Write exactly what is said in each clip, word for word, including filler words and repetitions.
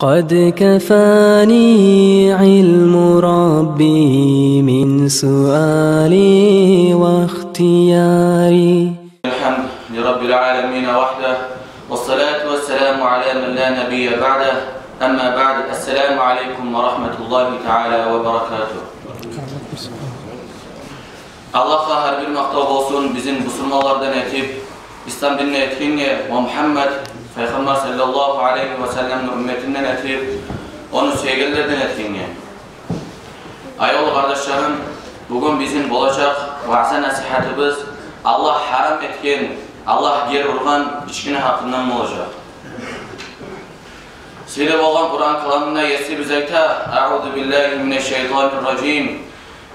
قد كفاني علم ربي من سؤالي واختياري. الحمد لرب العالمين وحده، والصلاة والسلام على من لا نبي بعده. أما بعد، السلام عليكم ورحمة الله تعالى وبركاته. Аллагьгъа гьар бир макътав болсун, бизин бусурманлардан этип, ислам динни этгенге ва Мугьаммад пайхаммар саллаллагьу алайгьи ва салламны умматындан этип, ону сюегенлерден этгенге. Аявлу къардашларым, бугюн бизин болажакъ ваъза-насигьатыбыз Аллагь гьарам этген, Аллагь гери ургъан ичкини гьакъындан болажакъ. Сыйлы болгъан Къуран каламында Есибиз айта: أعوذ بالله من الشيطان الرجيم.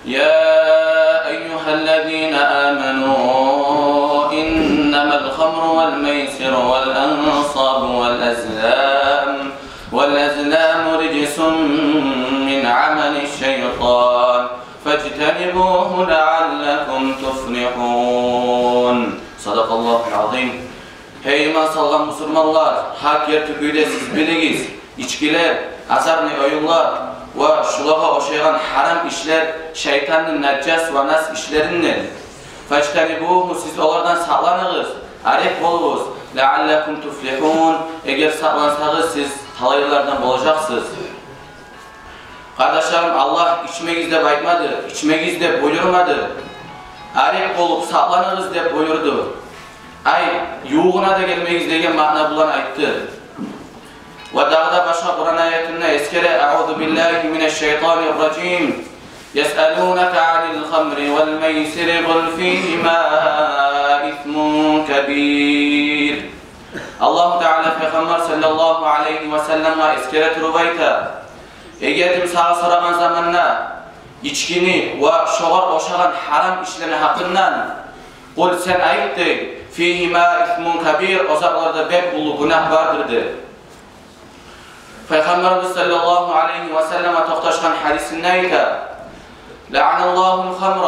يا أيها الذين آمنوا إنما الخمر والميسر والأنصاب والأزلام، والأزلام رجس من عمل الشيطان فاجتنبوه لعلكم تفلحون. صدق الله العظيم. Гьей иман салгъан бусурманлар, гьакъ герти кюйде сиз билигиз, ичкилер, азартный оюнлар ва шулагъа ошайгъан гьарам ишлер шайтанны нажас ва нас ишлериндир. فاجتنبوه, сиз олардан сакъланыгъыз, арек болугъуз. لعلكم تفلحون, эгер сакълансагъыз, сиз талайлылардан болажакъсыз. Къардашларым, Аллагь ичмегиз деп айтмады, ичмегиз деп буюрмады. Арек болуп сакъланыгъыз деп буюрду. Ай, ювугъуна да гелмегиз деген маъна булан айтды. Ва дагъы да башгъа Къуран аятында эсгере: أعوذ بالله من الشيطان الرجيم. يسألونك عن الخمر والميسر قل فيهما إثم كبير. Аллагьу Таала пайхаммар саллаллагьу алайгьи ва салламгъа эсгере туруп айта: эгер дим сагъа сорагъан заманда ичкини ва шогъар ошагъан гьарам ишлени гьакъындан, къул, сен айт дей, фигьима исмун кабир, о затларда бек уллу гюнагь бардыр дей. Пайхаммарыбыз саллаллагьу алайгьи ва саллам токъташгъан гьадисинде айта: لعن الله الخمر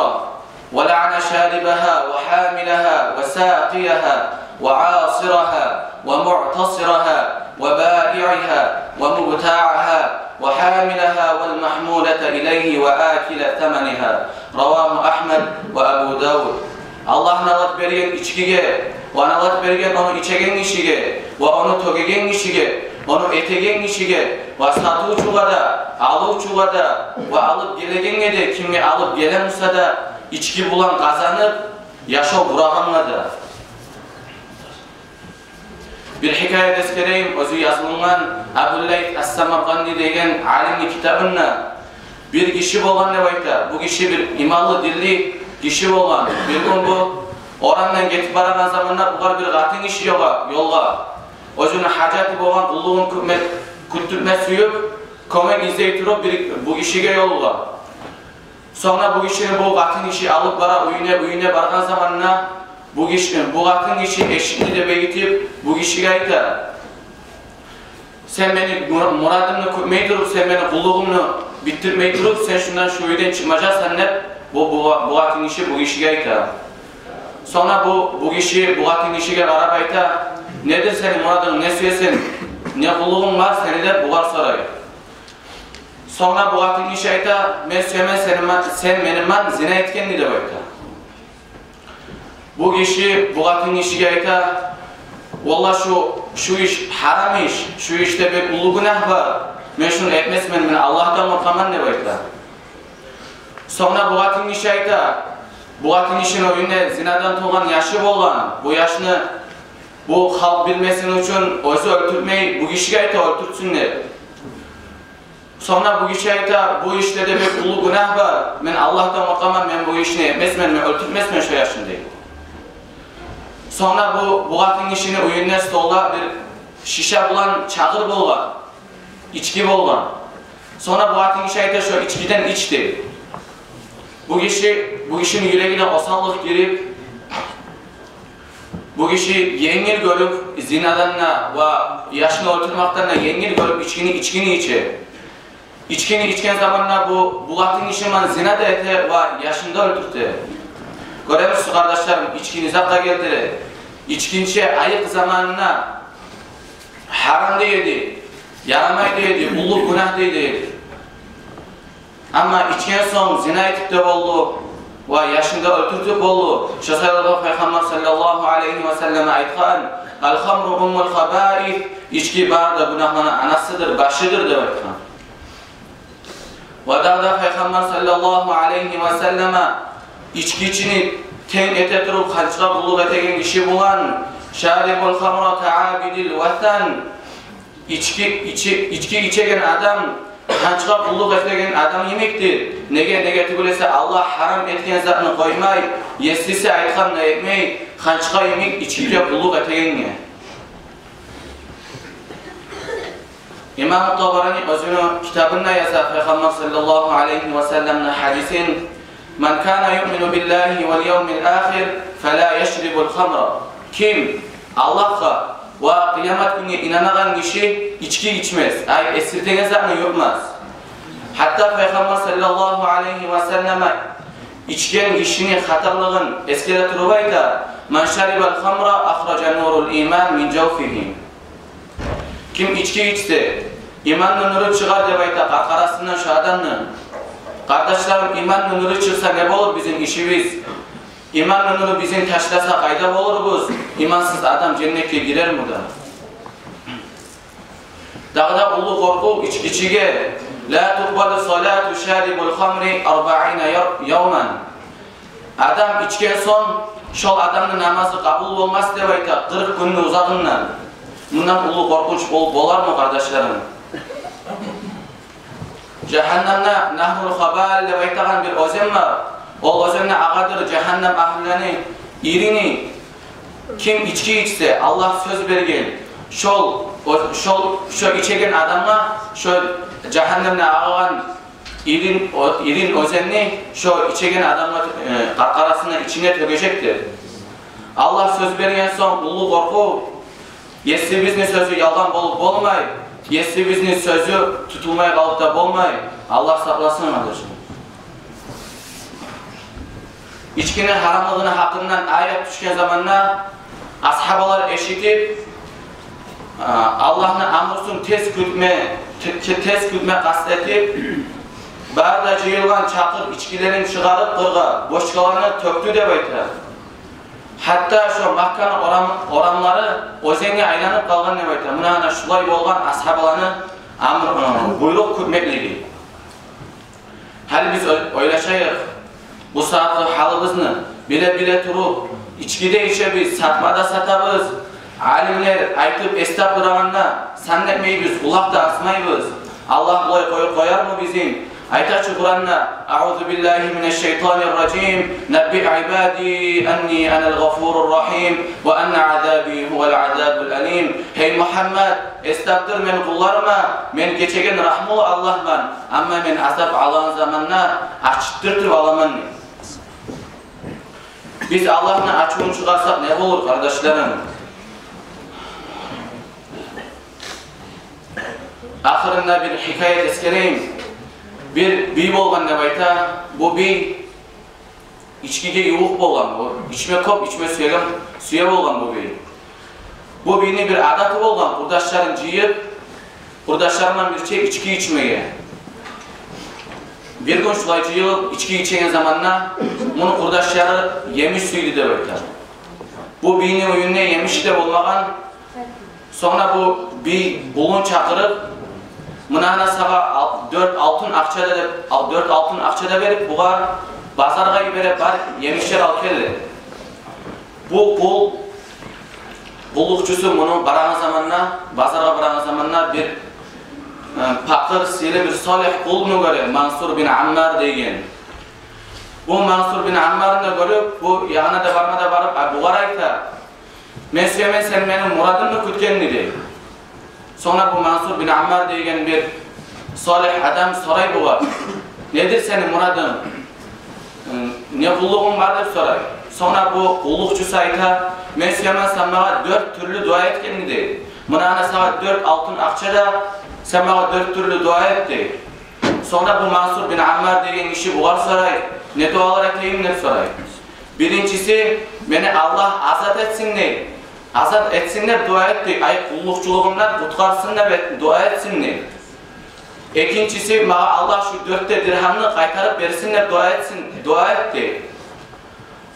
ولعن شاربها وحاملها وساقيها وعاصرها ومعتصرها وبائعها ومبتاعها وحاملها والمحمولة إليه وآكل ثمنها. رواه أحمد وأبو داود. Аллагь налат берген ичкиге, ва налат берген ону ичеген гишиге, ва ону тёгеген гишиге, ону этеген гишиге, ва сатывчугъа да, алывчугъа да, ва алып гелегенге де, кимге алып геле буса да, ички булан къазанып яшав къурагъангъа да. Бир хикаят эсгерейим, оьзю язылынгъан Абу Лайс ас-Самаркъанди деген алимни китабында. Бир гиши болгъан деп айта. Бу гиши бир иманлы, динли гиши болгъан. Бир гюн бу орамдан гетип барагъан заманда бугъар бир къатын гиши ёлугъа, ёлугъа. Оьзюню гьажаты болгъан къуллугъун кютме-, кютдюртме сююп, кёмек излей туруп бир, бу гишиге ёлугъа. Сонг да бу гишини бу къатын гиши алып бара уьюне, уьюне баргъан заманда бу гиши, бу къатын гиши эшикни де бегитип, бу гишиге айта: сен мени мур-, мурадымны кютмей туруп, сен мени къуллугъумну битдиртмей туруп, сен шундан, шу уьйден чыкъмажакъсан деп, бу, бу, бу къатын гиши бу гишиге айта. Сонг да бу, бу гиши бу къатын гишиге къарап айта: недир сени мурадынг, не сюесен, не къуллугъунг бар сени деп бугъар сорай. Сонг да бу къатын гиши айта: мен сюемен сени ма-, сен мени ман зина этгенни деп айта. Бу гиши бу къатын гишиге айта: валлагь, шу, шу иш гьарам иш, шу ишде бек уллу гюнагь бар. Мен шуну этмесмен, мен Аллагьдан къоркъаман деп айта. Сонг да бу къатын гиши айта, бу къатын гишини уьюнде зинадан тувгъан яшы болгъан. Бу яшны бу халкъ билмесин учун оьзю оьлтюртмей, бу гишиге айта оьлтюртсюн деп. Сонг да бу гиши айта: бу ишде де бек уллу гюнагь бар. Мен Аллагьдан къоркъаман, мен бу ишни этмесмен, мен оьлтюртмесмен шо яшны дей. Сонг да бу, бу къатын гишини уьюнде столда бир шиша булан чагъыр болгъан, ички болгъан. Сонг да бу къатын гиши айта: шо ичкиден ич дей. Бу гиши, бу гишини юрегине осаллыкъ гирип, бу гиши енгил гёрюп, зинадан да ва яшны оьлтюрмекден де енгил гёрюп, ичкини, ичкини иче. Ичкини ичген заманда бу, бу къатын гиши ман зина да эте ва яшны да оьлтюрте. Гёремисиз, къардашларым, ички не затгъа гелтире. Ичкинчи айыкъ заманына гьарам да еди, Ярамай дей эди, уллу гюнагь дей эди. Амма ичген сонг зина этип де болду, ва яшын да оьлтюртюп болду. Шо саялы Пайхаммар саллаллагьу алайгьи ва саллам айтгъан: «Ал-хамру уммул хабаис», ички бары да гюнагьланы анасыдыр, башыдыр деп айтгъан. Ва дагъы да Пайхаммар саллаллагьу алайгьи ва саллам ичгичини тенг эте туруп, ханчгъа къуллукъ этеген гиши булан: «Шарибул хамра каабидил васан». Ичги, ичи-, ичги ичеген адам ханчгъа къуллукъ этеген адам йимикдир. Неге, неге тюгюл эсе, Аллагь гьарам этген затны къоймай, есиси айтгъанны этмей, ханчгъа йимик ичгиге къуллукъ этегенге. Имам Табарани оьзюню китабында яза Пайхаммар саллаллагьу алайгьи ва салламны гьадисин: «Ман кана юъмину биллагьи вал явмил ахир, фала яшрибул хамра». Ким Аллагьгъа ва къыямат гюнге инанагъан гиши ичги ичмес, ай, эсиртеген затны ютмас. Гьатта Пайхаммар саллаллагьу алайгьи ва саллам ичген гишини хатарлыгъын эсгере туруп айта: «Ман шарибал хамра ахража нурул иман мин жавфигьи». Ким ичги ичсе, иманны нюрю чыгъар деп айта къаркъарасындан шо адамны. Къардашларым, иманны нюрю чыкъса, не болур бизин ишибиз? Иманны нюрю бизин ташласа, къайда болурбуз? Имансыз адам женнетге гирерми дагъы? Дагъы да уллу къоркъув ичгичиге: «Ла тукъбалу салату шарибул хамри арбаина яр-, явман». Адам ичген сонг, шол адамны намазы къабул болмас деп айта къыркъ гюнню узагъындан. Мундан уллу къоркъунч бол-, болармы, къардашларым? Жагьаннамда Нагьрул Хабал деп айтагъан бир оьзен бар. Ол оьзенде агъадыр жагьаннам агьлюлени ирини. Ким ичги ичсе, Аллагь сёз берген, шол, о-, шол, шо ичеген адамгъа шо жагьаннамда агъагъан ирин, о-, ирин оьзенни шо ичеген адамгъа, э, къаркъарасына, ичине тёгежекдир. Аллагь сёз берген сонг, уллу къоркъув, есибизни сёзю ялгъан болуп болмай, есибизни сёзю тутулмай къалып да болмай. Аллагь сакъласын, къардашлар. Ичгини гьарамлыгъыны гьакъындан аят тюшген заманда асгьабалар эшитип, а, Аллагьны амрусун тез кютме, те-, те-, тез кютме къаст этип, бары да жыйылгъан чакъыр ичгилерин чыгъарып къыргъа, бочкаларына тёкдю деп айта. Гьатта шо Макканы орам-, орамлары оьзенге айланып къалгъан деп айта. Муна, ана шулай болгъан асгьабаланы амр-, ы, буйрукъ кютмеклиги. Гьали биз ой-, ойлашайыкъ бу сагьатгъы гьалыбызны. Биле-биле туруп, ичги де ичебиз, сатма да сатабыз. Алимлер айтып, эс тапдырагъанда, сан этмейбиз, къулакъ да асмайбыз. Аллагь булай къой-, къоярмы бизин? Айта чы Къуранда: «Аузу биллагьи минаш шайтанир ражим. Набби ибади анни анал гъафурур рахим, ва анна азаби гьувал азабул алим». Гьей Мугьаммад, эс тапдыр мени къулларыма, мен гечеген, рагьмулу Аллагьман, амма мен азап алагъан заманда ачытдыртып аламан, дей. Биз Аллагьны ачувун чыгъарсакъ, не болур, къардашларым? Ахырында бир гьикаят эсгерейим. Бир бий болгъан деп айта. Бу бий ичгиге ювукъ болгъан, бу ичме, кёп ичме сюеген, сюе болгъан бу бий. Бу бийни бир адаты болгъан, къурдашларын жыйып, къурдашларындан бирче ичги ичмеге. Бир гюн шулай жыйылып ичги ичеген заманда, муну къурдашлары емиш сюйдю деп айта. Бу бийни уьюнде емиш де болмагъан. Сонг да бу бий къулун чакъырып: «Муна, ана сагъа ал-, дёрт алтын акъча да», — деп, ал-, дёрт алтын акъча да берип, бугъар базаргъа йибере, бар, емишлер алып гел, деди. Бу къул, къуллукъчусу муну барагъан заманда, базаргъа барагъан заманда бир, э, пакъыр, сыйлы бир солигь къулну гёре, Мансур бин Аммар деген. Бу Мансур бин Аммарны да гёрюп, бу ягъына да барма да барып, а, бугъар айта: «Мен сюемен сен мени мурадымны кютгенни», — дей. Сонг да бу Мансур бин Аммар деген бир солигь адам сорай бугъар: «Недир сени мурадынг? М, не къуллугъунг бар?» — деп сорай. Сонг да бу къуллукъчусу айта: «Мен сюемен сен магъа дёрт тюрлю дуа этгенни», — дей. «Муна, ана сагъа дёрт алтын акъча да, сен магъа дёрт тюрлю дуа эт», — дей. Сонг да бу Мансур бин Аммар деген гиши бугъар сорай: «Не дуалар этейим?» — деп сорай. «Биринчиси, мени Аллагь азат этсин, — дей. азат этсин деп дуа эт дей, ай, къуллукъчулугъундан къутгъарсын деп эт-, дуа этсин дей. Экинчиси, магъа Аллагь шу дёрт де диргьамны къайтарып берсин деп дуа этсин, дуа эт дей.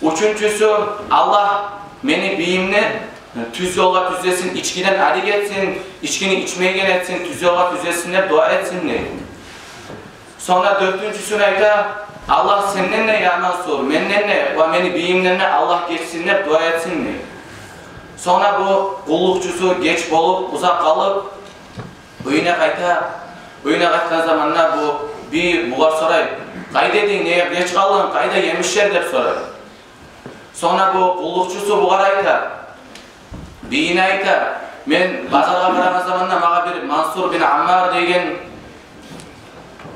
Уьчюнчюсю, Аллагь мени бийимни тюз ёлгъа тюзлесин, ичкиден арек этсин, ичкини ичмейген этсин, тюз ёлгъа тюзлесин деп дуа этсин дей. Сонг да дёртюнчюсюн айта, Аллагь сенден де, я Мансур, менден де ва мени бийимден де Аллагь гечсин деп дуа этсин дей. Сонг да бу къуллукъчусу геч болуп, узакъ къалып, уьюне къайта. Уьюне къайтгъан заманда бу бий бугъар сорай: «Къайда эдинг, неге геч къалдынг, къайда емишлер?» — деп сорай. Сонг да бу къуллукъчусу бугъар айта, бийине айта: «Мен базаргъа барагъан заманда магъа бир Мансур бин Аммар деген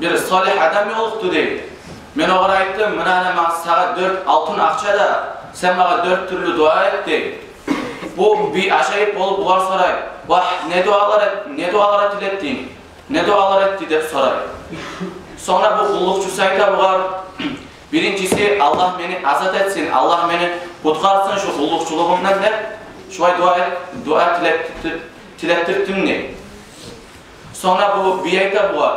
бир салигь адам ёлукъду, — дей. — Мен огъар айтдым: муна, ана, магъа, сагъа дёрт алтын акъча да, сен магъа дёрт тюрлю дуа эт, — дей. — Бу бий ажайып болуп бугъар сорай: «Вагь, не дуалар эт-, не дуалар тилетдинг? Не дуалар этди?» — деп сорай. Сонг да бу къуллукъчусу айта бугъар: «Биринчиси, Аллагь мени азат этсин, Аллагь мени къутгъарсын шу къуллукъчулугъумдан деп, шулай дуа эт-, дуа тилеп-, тилеттиртдим», — дей. Сонг да бу бий айта бугъар: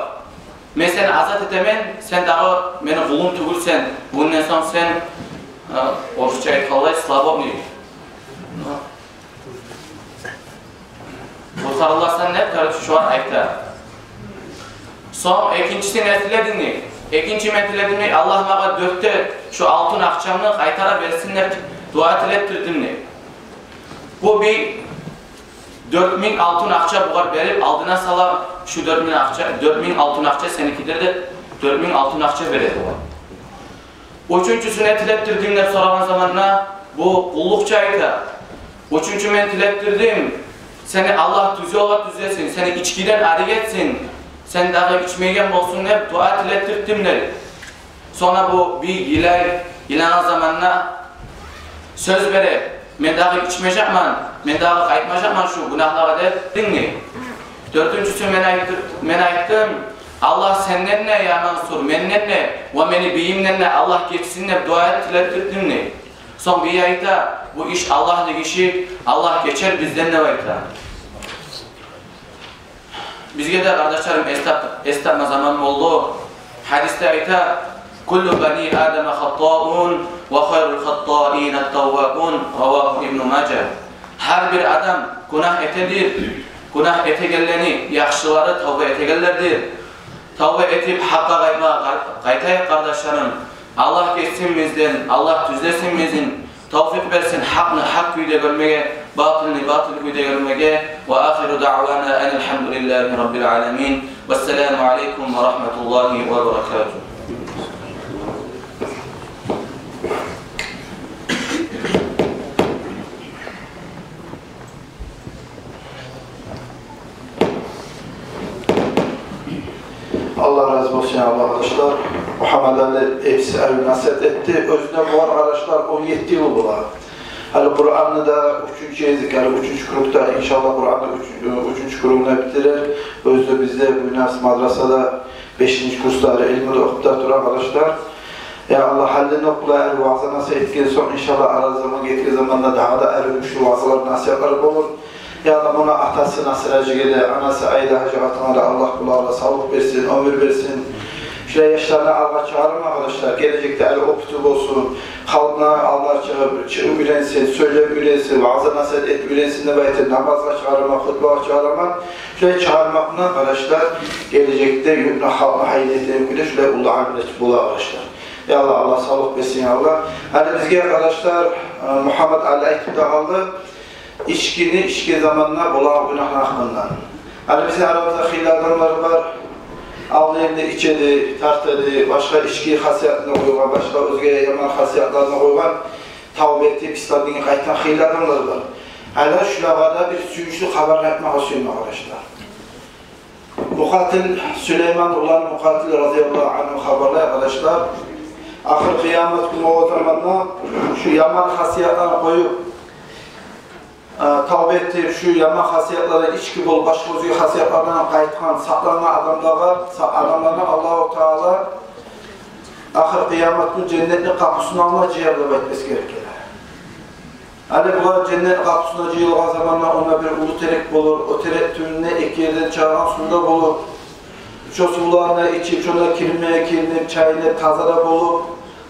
«Мен сени азат этемен, сен дагъы мени къулум тюгюлсен. Бугюнден сонг сен, э, орусча айтгъанлай, свободный, къутгъарыласан», — деп, короче, шулар айта. Сонг экинчисин тиледим дей. «Экинчи мен тиледим дей, Аллагь магъа дёрт де шу алтын акъчамны къайтара берсин деп дуа тилеп турдум», — дей. Бу бий дёрт минг алтын акъча бугъар берип, алдына сала шу дёрт минг акъча, дёрт минг алтын акъча сеникидир деп, дёрт минг алтын акъча бере бугъар. «Уьчюнчюсюне тилеп турдум?» — деп сорагъан заманда бу къуллукъчу айта: «Уьчюнчю мен тилеп турдум, сени Аллагь тюз ёлгъа тюзлесин, сени ичкиден арек этсин, сен дагъы ичмейген болсун деп дуа тилеп турдум», — дей. Сонг да бу бий йылай, йылагъан заманда сёз бере: «Мен дагъы ичмежекмен, мен дагъы къайтмажакъман шу гюнагьлагъа», — деп, динни. Дёртюнчюсю: «Мен айтды-, мен айтдым: Аллагь сенден де, я Мансур, менден де ва мени бийимден де Аллагь гечсин деп дуа эт, тилеп турдум», — дей. Сонг бий айта: «Бу иш Аллагьлыкъ иши, Аллагь гечер бизден», — деп айта. Бизге де, къардашларым, эс тап-, эс тапма заман болду. Гьадисде айта: «Куллу бани Адама хаттаун, ва хайрул хаттаина ат-таввабун». Равагьу Ибну Мажа. Гьар бир адам гюнагь этедир. Гюнагь этегенлени яхшылары тавба этегенлердир. Тавба этип, гьакъгъа къайтма къай-, къайтайыкъ, къардашларым. Аллагь гечсин бизден, Аллагь тюзлесин бизин, тавфикъ берсин гьакъны гьакъ кюйде гёрмеге, батылны батыл кюйде гёрмеге. Ва ахиру даъвана анил гьамдулиллагьи раббил аламин. Вассаламу алейкум ва рагьматуллагьи ва баракатугь. Аллагь рази болсун, я Аллагь, къардашлар. Мугьаммад Али эпсиз арив насигьат этди. Оьзюне бола, къардашлар, он етти йыл бола. Гьали Къуранны да уьчюнчю языкъ, гьали уьчюнчю кругда, иншаллагь, Къуранны уьч-, уьчюнчю кругну битирер. Оьзю де бизде бу нас мадрасада бешинчи курслары илмуну охуп да тура, къардашлар. Я Аллагь, гьалинден къолай арив ваъза насигьат этген сонг, иншаллагь, араз заман гетген заманда дагъы да арив гючлю ваъзалар, насигьатлар болур. Я Аллагь, муну атасы Насир-гьажиге де, анасы Айда-гьажи къатынгъа да Аллагь къулларына савлукъ берсин, оьмюр берсин. Шулай яшланы алгъа чыгъарма, къардашлар, гележекде арив опыту болсун, халкъны алдына чыгъып, чыгъып уьйренсин, сёйлеп уьйренсин, ваъза насигьат этип уьйренсин деп айтып, намазгъа чыгъарма, хутбагъа чыгъарма. Шулай чыгъармакъ булан, къардашлар, гележекде юртну, халкъны гьайын этеген кюйде шулай уллу алимлер бола, къардашлар. Я Аллагь, Аллагь савлукъ берсин, я Аллагь. Гьали бизге, къардашлар, э, Мугьаммад Али айтып да къалды ичкини ичген заманда болагъан гюнагьны гьакъындан. Гьали бизин арабызда хыйлы адамлар бар. Алда энди ичеди, тартады, башгъа ички хасиятларын къойгъан, башгъа оьзге яман хасиятларын къойгъан, тавба этип, ислам динге къайтгъан хыйлы адамлар бар. Гьали шулагъа да бир сююнчлю хабар айтмагъа сюемен, къардашлар. Мукъатил, Сулейман улан Мукъатил, разияллагьу ангьу, хабарлай, къардашлар, ахыр къыямат гюню о заманда шу яман хасиятларын къоюп, э, тавба этип, шу яман хасиятлардан, ички болуп, башгъа оьзге хасиятлардан къайтгъан, сакълангъан адамлагъа, са-, адамланы Аллагьу Таала ахыр къыямат гюн женнетни къапусуну алдына жыяр деп айтмасы герек. Гьали булар женнет къапусуна жыйылгъан заманда, онда бир уллу терек болур, о терек тюбюнде эки ерден чыгъагъан сув да болур. Шо сувланы ичип, шонда киринме, киринип, чайынып, таза да болуп,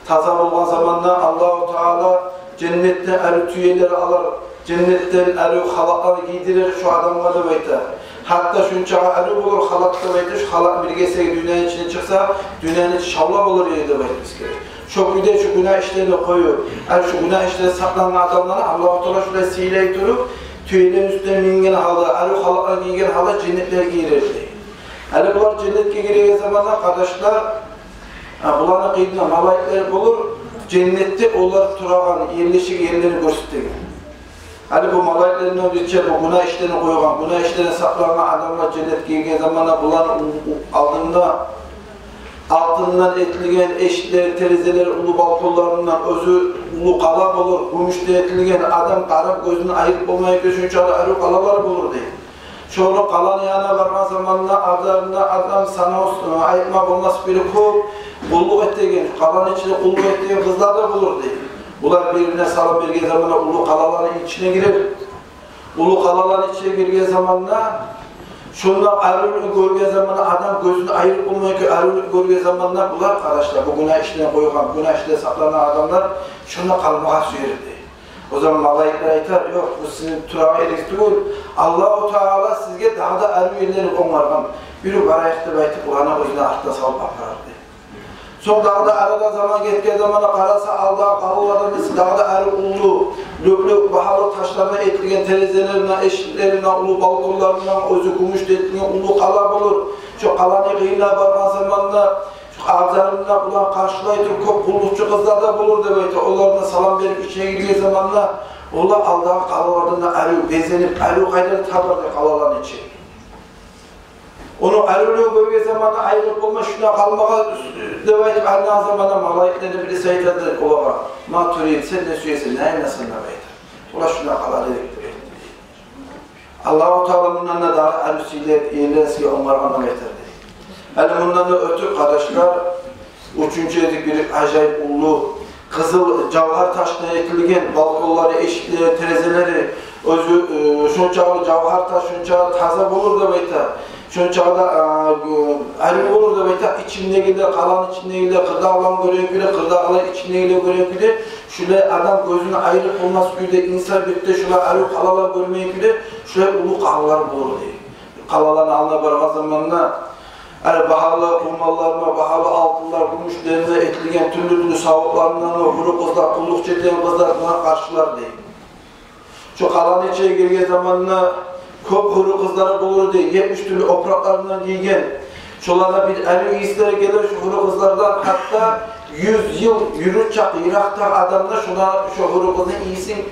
таза болгъан заманда Аллагьу Таала женнетден арив тюелер алар, женнетден арив халакълар гийдирер шо адамгъа деп айта. Гьатта шунчагъа арив болур халакъ деп айта, шо халакъ бир гесек дюньяны ичинден чыкъса, дюньяны ичи шавла болур эди деп айтмагъа герек. Шо кюйде шо гюнагь ишлени къоюп, гьали шо гюнагь ишлени сакълангъан адамланы Аллагьу Таала шулай сыйлай туруп, тюелени уьстюне минген гьалда, арив халакълар гийген гьалда женнетлеге гийирер дей. Гьали булар женнетге гиреген заманда, къардашлар, гьа, буланы къырыйында малайиклер болур, женнетде олар турагъан, ерлешеген ерлерин гёрсетеген. Гьали бу малайиклерден бирче бу гюнагь ишлени къойгъан, гюнагь ишлени сакълангъан адамлар женнетге гирген заманда буланы у-, у-, алдында алтындан этилген эшиклери, терезелери, уллу балконларындан, оьзю уллу къала болур, гюмюшден этилген, адам къарап гёзюн айырып болмайгъан шунчакъы арив къалалар болур дей. Шо къаланы янына баргъан заманда, араларында адам санавсуз, э, айтма болмас бир кюй къуллукъ этеген, къаланы ичинде къуллукъ этеген къызлар да болур дей. Булар бир-бирине салам берген заманда уллу къалаланы ичине гирер. Уллу къалаланы ичине гирген заманда, шонда аривлюкню гёрген заманда, адам гёзюн айырып болмайгъан аривлюкню гёрген заманда, булар, къардашлар, бу гюнагь ишлени къойгъан, гюнагь ишлени сакълангъан адамлар шонда къалмагъа сюер дей. О заман малайиклер айтар: «Ёкъ, бу сизин турагъан еригиз тюгюл. Аллагьу Таала сизге дагъы да арив ерлерин онгаргъан. Юрю, барайыкъ», — деп айтып, буланы оьзюню артына салып апарар дей. Сонг дагъы да арада заман гетген заманда къараса, алдагъы къалалардан бириси дагъы да арив уллу, лёп-лёп багьалы ташлардан этилген терезелеринден, эшиклеринден, уллу балконларындан, оьзю гюмюшден этилген уллу къала болур. Шо къаланы къырыйына баргъан заманда, шо абзарында буланы къаршылай туруп кёп къуллукъчу къызлар да болур деп айта. Олар да салам берип ичине гирген заманда, олар алдагъы къалалардан да арив безенип, арив къайда да табар дей къалаланы ичи. Ону аривлюгюн гёрген заманда айрылып болмай, шунда къалмагъа деп айтып, айлангъан заманда малайиклени бириси айтады олагъа: «Ма турид, сен не сюесен, не айланасан?» — деп айтып. Олар: «Шунда къала эдик», — деп айтды. Аллагьу Таала мундан да дагъы арив сыйлар, ерлер сизге онгаргъан деп айтар дей. Гьали мундан да оьтюп, къардашлар, уьчюнчю эдик бир ажайып уллу къызыл жавгьар ташдан этилген балконлары, эшиклери, терезелери, оьзю, э, шунчакъы жавгьар таш, шунчакъы таза болур деп айта. Шунчакъы да, э, арив болур деп айта. Ичиндегилер, къаланы ичиндегилер, къырдагъыланы гёрген кюйде, къырдагъыланы ичиндегилер гёрген кюйде, шулай адам гёзюн айырып болмас кюйде, инсан бетде шулай арив къалалар гёрмеген кюйде, шулай уллу къалалар болур дей. Къалаланы алдына баргъан заманда, гьали багьалы къуманларына, багьалы алтынлар, гюмюшлерине этилген тюрлю-тюрлю савутларындан гьуру къызлар, къуллукъчу этеген къызлар буланы къаршылар дей. Шо къаланы ичине гирген заманда кёп гьуру къызлары болур дей, етмиш тюрлю опуракъларындан гийген. Шолардан бир арив ийислер гелер шо гьуру къызлардан, гьатта юз йыл юрюр чакъы йыракъдагъы адам да шолар, шо гьуру къызны ийисин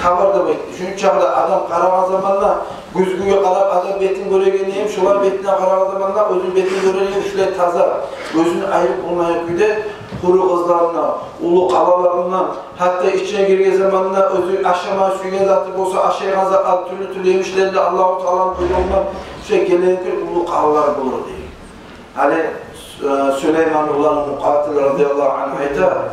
табар деп айтды. Шунчакъы да адам къарагъан заманда, гюзгюге къарап адам бетин гёреген йимик, шолар бетине къарагъан заманда оьзюню бетин гёрер йимик, шулай таза, гёзюн айырып болмайгъан кюйде гьуру къызларындан, уллу къалаларындан, гьатта ичине гирген заманда оьзю ашама сюйген заты болса, ашайгъан зат, тюрлю-тюрлю емишлер де Аллагьу Тааланы буйругъундан шулай гелеген кюй уллу къалалар болур дей. Гьали, э, Сулейман уланы Мукъатил радияллагьу ангьу айта: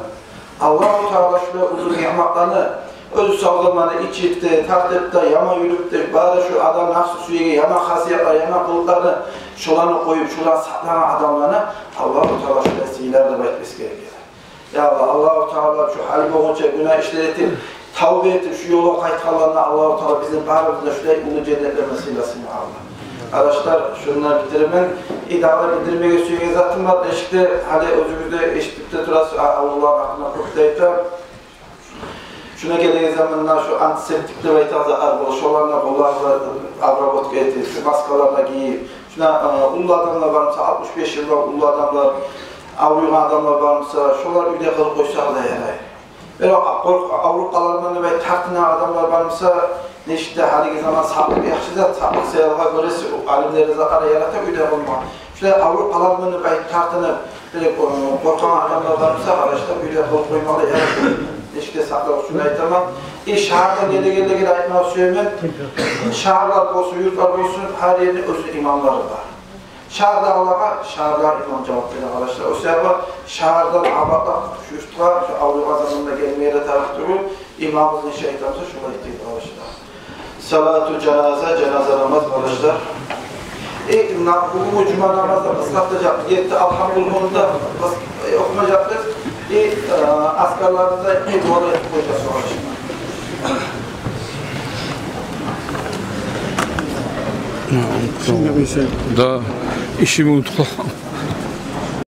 Аллагьу Таала шулай уллу ниъматланы, оьзю сав заманы ичип де, тартып да, яман юрюп де, бары шо адам напсы сюеген яман хасиятлар, яман къылыкъланы, шоланы къоюп, шоланы сакълагъан адамланы Аллагьу Таала шулай сыйлар деп айтмагъа герек. Я Аллагь, Аллагьу Таала, шо гьали болгъунча гюнагь ишлер этип, тавба этип, шо ёлгъа къайтгъанланы Аллагьу Таала бизин барыбызны да шулай уллу женнетлерден сыйласын, я Аллагь. Къардашлар, шундан битиремен. И дагъы да битирмеге сюеген затым бар. Эшикде, гьали оьзюгюз де эшитип де турасыз, а-, авруланы гьакъында кёп де айта. Шуна гелеген заманда шо антисептик деп айтабыз, арбол, шоланы къолларына обработка этип, шо маскаланы гийип, шуна, э, уллу адамлар бар буса, алтмыш беш йылдан уллу адамлар, авруйгъан адамлар бар буса, шолар уьйде къылып къойса да ярай. Бирок къоркъ-, авруп къаларман деп айтып тартынагъан адамлар бар буса, нечик де гьалиги заман сакълыкъ яхшы зат, сакълыкъ саялы гёресиз, о алимлер де къара ярата уьйде къылма. Шулай авруп къаларман деп айтып тартынып, бир, э, къоркъагъан адамлар бар буса, къардашлар, уьйде къылып къоймагъа ярай. Нечик де сакълыкъ учун айтаман. И шагьардан гелегенлеге де айтмагъа сюемен. Шагьарлар болсун, юртлар болсун, гьар ерни оьзюню имамлары бар. Шагьардагъылагъа шагьарда имам жавап бере, къардашлар. О себепден шагьардан абатлап, шо юртгъа, шо авруйгъан заманда гелмеге де тарыкъ тюгюл. Имамыбызны шайтаныбыз шулай этди, къардашлар. Салату жаназа, жаназа намаз, къардашлар. Э, на-, бугюн жума намазда къысгъартажакъ. Етти Алгьамдулгьаны да къыс-, э, охумажакъбыз. Э, э, азкарланы да, э, дуалар этип къояжакъбыз, къардашлар. Да, ишимни унутуп къалгъан.